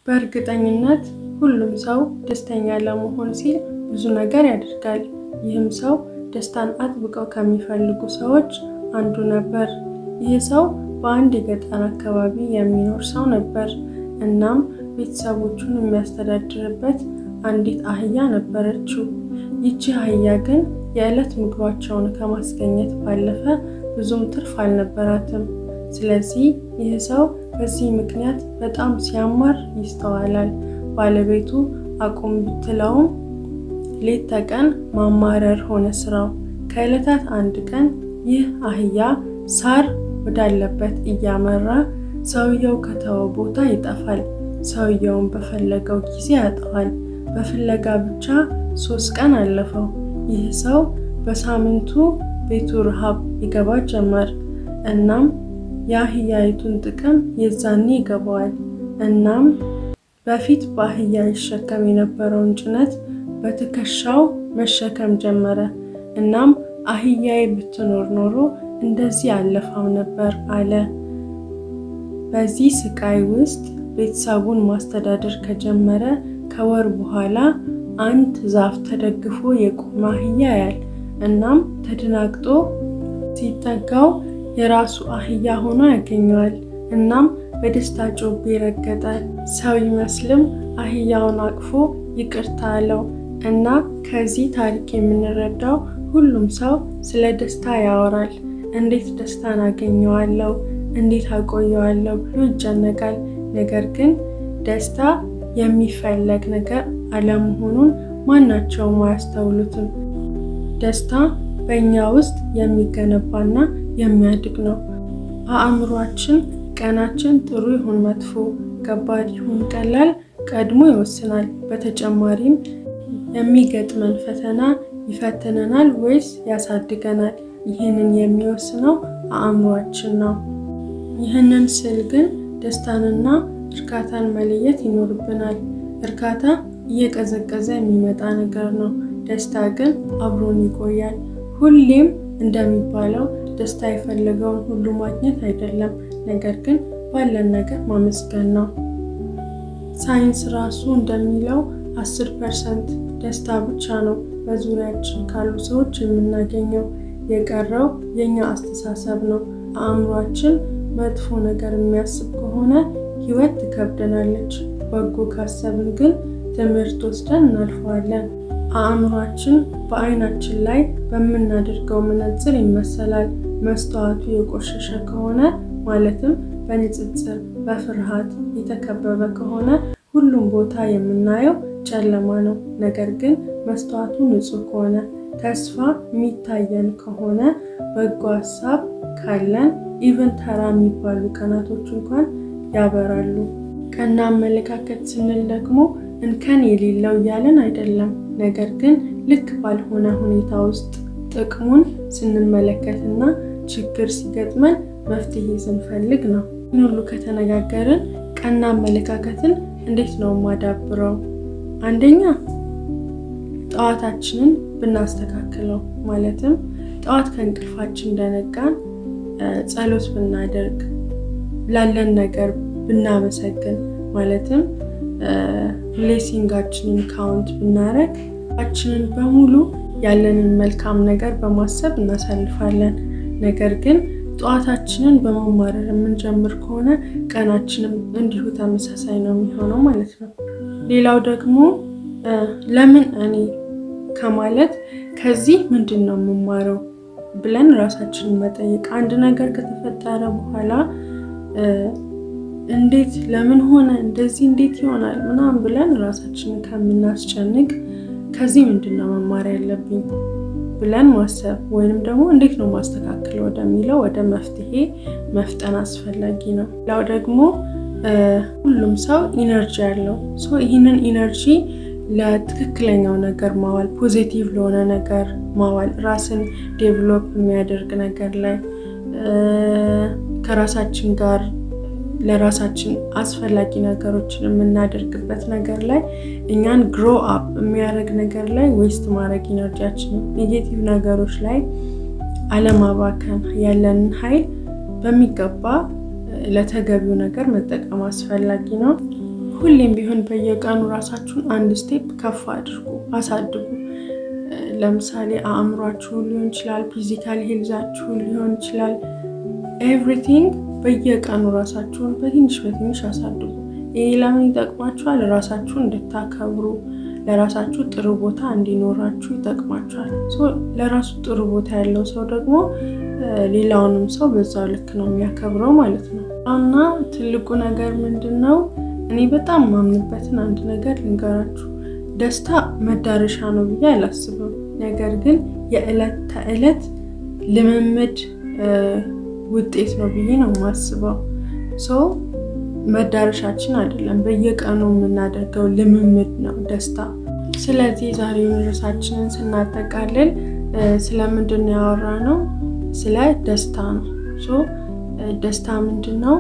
በእርግጠኝነት ሁሉም ሰው ደስተኛ ለመሆን ሲል ብዙ ነገር ያደርጋል። ይህም ሰው ደስታን አጥብቀው ከሚፈልጉ ሰዎች አንዱ ነበር። ይህ ሰው በአንድ የገጠር አካባቢ የሚኖር ሰው ነበር። እናም ቤተሰቦቹን የሚያስተዳድርበት አንዲት አህያ ነበረችው። ይቺ አህያ ግን የዕለት ምግባቸውን ከማስገኘት ባለፈ ብዙም ትርፍ አልነበራትም። ስለዚህ ይህ ሰው በዚህ ምክንያት በጣም ሲያማርር ይስተዋላል። ባለቤቱ አቁም ብትለውም ሌት ተቀን ማማረር ሆነ ስራው። ከዕለታት አንድ ቀን ይህ አህያ ሳር ወዳለበት እያመራ ሰውየው ከተወው ቦታ ይጠፋል። ሰውየውን በፈለገው ጊዜ ያጠዋል። በፍለጋ ብቻ 3 ቀን አለፈው። ይህ ሰው በሳምንቱ ቤቱ ረሃብ ይገባ ጀመር። እናም የአህያይቱን ጥቅም የዛኔ ይገባዋል። እናም በፊት በአህያ ይሸከም የነበረውን ጭነት በትከሻው መሸከም ጀመረ። እናም አህያዬ ብትኖር ኖሮ እንደዚህ አለፋም ነበር አለ። በዚህ ስቃይ ውስጥ ቤተሰቡን ማስተዳደር ከጀመረ ከወር በኋላ አንድ ዛፍ ተደግፎ የቆመ አህያ ያያል። እናም ተደናግጦ ሲጠጋው የራሱ አህያ ሆኖ ያገኘዋል። እናም በደስታ ጮቤ ረገጠ። ሰው ይመስልም አህያውን አቅፎ ይቅርታ አለው። እና ከዚህ ታሪክ የምንረዳው ሁሉም ሰው ስለ ደስታ ያወራል። እንዴት ደስታን አገኘዋለሁ፣ እንዴት አቆየዋለሁ ብሎ ይጨነቃል። ነገር ግን ደስታ የሚፈለግ ነገር አለመሆኑን ማናቸውም አያስተውሉትም። ደስታ በእኛ ውስጥ የሚገነባና የሚያድግ ነው። አእምሯችን ቀናችን ጥሩ ይሁን መጥፎ፣ ከባድ ይሁን ቀላል ቀድሞ ይወስናል። በተጨማሪም የሚገጥመን ፈተና ይፈትነናል ወይስ ያሳድገናል? ይህንን የሚወስነው አእምሯችን ነው። ይህንን ስል ግን ደስታንና እርካታን መለየት ይኖርብናል። እርካታ እየቀዘቀዘ የሚመጣ ነገር ነው። ደስታ ግን አብሮን ይቆያል። ሁሌም እንደሚባለው ደስታ የፈለገውን ሁሉ ማግኘት አይደለም፣ ነገር ግን ባለን ነገር ማመስገን ነው። ሳይንስ ራሱ እንደሚለው 10% ደስታ ብቻ ነው በዙሪያችን ካሉ ሰዎች የምናገኘው። የቀረው የኛ አስተሳሰብ ነው። አእምሯችን መጥፎ ነገር የሚያስብ ከሆነ ህይወት ትከብደናለች። በጎ ካሰብን ግን ትምህርት ወስደን እናልፈዋለን። አእምሯችን በአይናችን ላይ በምናደርገው መነጽር ይመሰላል። መስተዋቱ የቆሸሸ ከሆነ፣ ማለትም በንጽጽር በፍርሃት የተከበበ ከሆነ፣ ሁሉም ቦታ የምናየው ጨለማ ነው። ነገር ግን መስተዋቱ ንጹህ ከሆነ፣ ተስፋ የሚታየን ከሆነ፣ በጎ ሀሳብ ካለን even ተራ የሚባሉ ቀናቶች እንኳን ያበራሉ። ቀና አመለካከት ስንል ደግሞ እንከን የሌለው እያለን አይደለም። ነገር ግን ልክ ባልሆነ ሁኔታ ውስጥ ጥቅሙን ስንመለከትና ችግር ሲገጥመን መፍትሄ ስንፈልግ ነው። ይህን ሁሉ ከተነጋገርን ቀና አመለካከትን እንዴት ነው የማዳብረው? አንደኛ፣ ጠዋታችንን ብናስተካክለው፣ ማለትም ጠዋት ከእንቅልፋችን እንደነቃን ጸሎት ብናደርግ፣ ላለን ነገር ብናመሰግን፣ ማለትም blessing ኣችንን count ብናደርግ ቀናችንን በሙሉ ያለንን መልካም ነገር በማሰብ እናሳልፋለን። ነገር ግን ጠዋታችንን በማማረር የምንጀምር ከሆነ ቀናችንም እንዲሁ ተመሳሳይ ነው የሚሆነው ማለት ነው። ሌላው ደግሞ ለምን እኔ ከማለት ከዚህ ምንድን ነው የምማረው ብለን ራሳችንን መጠየቅ። አንድ ነገር ከተፈጠረ በኋላ እንዴት፣ ለምን ሆነ እንደዚህ፣ እንዴት ይሆናል ምናምን ብለን ራሳችንን ከምናስጨንቅ ከዚህ ምንድን ነው መማር ያለብኝ ብለን ማሰብ ወይንም ደግሞ እንዴት ነው ማስተካከል ወደሚለው ወደ መፍትሄ መፍጠን አስፈላጊ ነው። ሌላው ደግሞ ሁሉም ሰው energy አለው። So ይህንን energy ለትክክለኛው ነገር ማዋል፣ positive ለሆነ ነገር ማዋል፣ ራስን develop የሚያደርግ ነገር ላይ፣ ከራሳችን ጋር ለራሳችን አስፈላጊ ነገሮችን የምናደርግበት ነገር ላይ፣ እኛን grow up የሚያደርግ ነገር ላይ waste ማድረግ፣ energy ያችንን negative ነገሮች ላይ አለማባከን፣ ያለንን ኃይል በሚገባ ለተገቢው ነገር መጠቀም አስፈላጊ ነው። ሁሌም ቢሆን በየቀኑ ራሳችሁን አንድ step ከፍ አድርጉ፣ አሳድጉ። ለምሳሌ አእምሯችሁን ሊሆን ይችላል፣ physical health ኣችሁን ሊሆን ይችላል። Everything በየቀኑ ራሳችሁን በትንሽ በትንሽ አሳድጉ። ይሄ ለምን ይጠቅማችኋል? ራሳችሁን እንድታከብሩ፣ ለራሳችሁ ጥሩ ቦታ እንዲኖራችሁ ይጠቅማችኋል። ለራሱ ጥሩ ቦታ ያለው ሰው ደግሞ ሌላውንም ሰው በዛው ልክ ነው የሚያከብረው ማለት ነው። እና ትልቁ ነገር ምንድን ነው? እኔ በጣም ማምንበትን አንድ ነገር ልንገራችሁ። ደስታ መዳረሻ ነው ብዬ አላስብም። ነገር ግን የዕለት ተዕለት ልምምድ ውጤት ነው ብዬ ነው የማስበው። So መዳረሻችን አይደለም፣ በየቀኑ የምናደርገው ልምምድ ነው ደስታ። ስለዚህ ዛሬውን ርዕሳችንን ስናጠቃልል ስለምንድን ነው ያወራነው? ስለ ደስታ ነው። So ደስታ ምንድን ነው?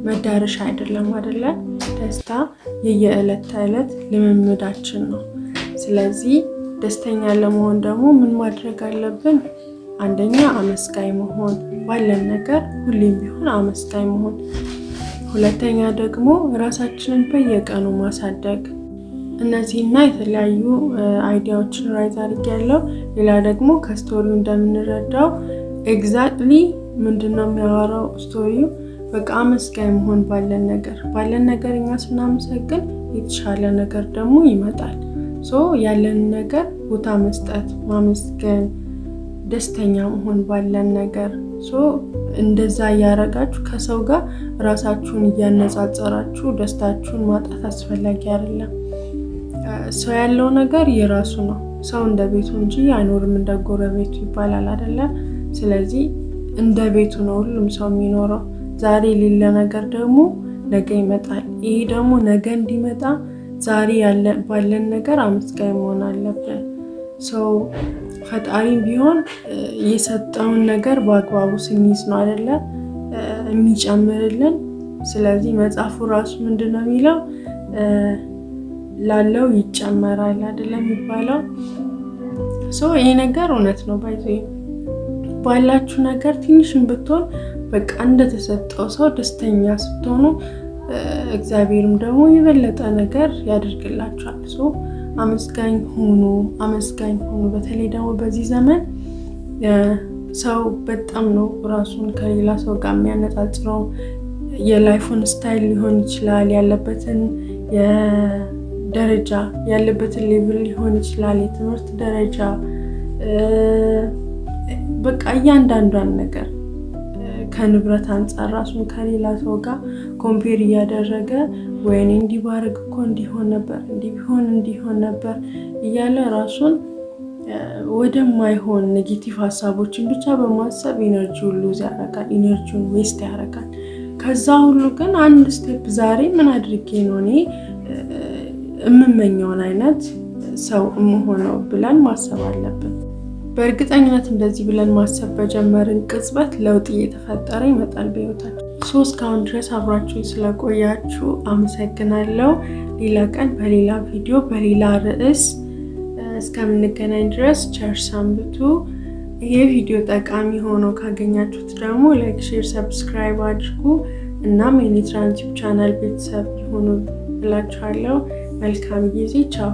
መዳረሻ አይደለም አይደለ? ደስታ የየዕለት ተዕለት ልምምዳችን ነው። ስለዚህ ደስተኛ ለመሆን ደግሞ ምን ማድረግ አለብን? አንደኛ አመስጋኝ መሆን፣ ባለን ነገር ሁሌም ቢሆን አመስጋኝ መሆን። ሁለተኛ ደግሞ ራሳችንን በየቀኑ ማሳደግ። እነዚህና የተለያዩ idea ዎችን raise አድርጌያለሁ። ሌላ ደግሞ ከ story ው እንደምንረዳው exactly ምንድን ነው የሚያወራው story ው? በቃ አመስጋኝ መሆን ባለን ነገር እኛ ስናመሰግን የተሻለ ነገር ደግሞ ይመጣል። So ያለንን ነገር ቦታ መስጠት፣ ማመስገን፣ ደስተኛ መሆን ባለን ነገር። So እንደዛ እያረጋችሁ ከሰው ጋር ራሳችሁን እያነጻጸራችሁ ደስታችሁን ማጣት አስፈላጊ አይደለም። ሰው ያለው ነገር የራሱ ነው። ሰው እንደ ቤቱ እንጂ አይኖርም እንደ ጎረቤቱ ይባላል አይደለ? ስለዚህ እንደ ቤቱ ነው ሁሉም ሰው የሚኖረው። ዛሬ የሌለ ነገር ደግሞ ነገ ይመጣል። ይሄ ደግሞ ነገ እንዲመጣ ዛሬ ባለን ነገር አመስጋኝ መሆን አለብን። So ፈጣሪም ቢሆን የሰጠውን ነገር በአግባቡ ስንይዝ ነው አይደለ የሚጨምርልን። ስለዚህ መጽሐፉ ራሱ ምንድን ነው የሚለው? ላለው ይጨመራል አይደለም የሚባለው። So ይሄ ነገር እውነት ነው። By the way ባላችሁ ነገር ትንሽም ብትሆን በቃ እንደተሰጠው ሰው ደስተኛ ስትሆኑ እግዚአብሔርም ደግሞ የበለጠ ነገር ያደርግላችኋል። So አመስጋኝ ሁኑ፣ አመስጋኝ ሁኑ። በተለይ ደግሞ በዚህ ዘመን ሰው በጣም ነው ራሱን ከሌላ ሰው ጋር የሚያነጻጽረው። የ life ኡን style ሊሆን ይችላል፣ ያለበትን ደረጃ፣ ያለበትን level ሊሆን ይችላል፣ የትምህርት ደረጃ፣ በቃ እያንዳንዷን ነገር ከንብረት አንጻር ራሱን ከሌላ ሰው ጋር compare እያደረገ ወይኔ እንዲህ ባረግ እኮ እንዲሆን ነበር፣ እንዲህ ቢሆን እንዲሆን ነበር እያለ ራሱን ወደማይሆን negative ሀሳቦችን ብቻ በማሰብ energy ውን lose ያደርጋል፣ energy ውን waste ያደርጋል። ከዛ ሁሉ ግን አንድ step ዛሬ ምን አድርጌ ነው እኔ የምመኘውን አይነት ሰው የምሆነው ብለን ማሰብ አለብን። በእርግጠኝነት እንደዚህ ብለን ማሰብ በጀመርን ቅጽበት ለውጥ እየተፈጠረ ይመጣል በህይወታችን። So እስካሁን ድረስ አብራችሁ ስለቆያችሁ አመሰግናለሁ። ሌላ ቀን በሌላ ቪዲዮ በሌላ ርዕስ እስከምንገናኝ ድረስ ቸር ሰንብቱ። ይሄ ቪዲዮ ጠቃሚ ሆኖ ካገኛችሁት ደግሞ like፣ share፣ subscribe አድርጉ። እናም የኔትራን ዩቲዩብ ቻናል ቤተሰብ ይሁኑ እላችኋለሁ። መልካም ጊዜ። ቻው።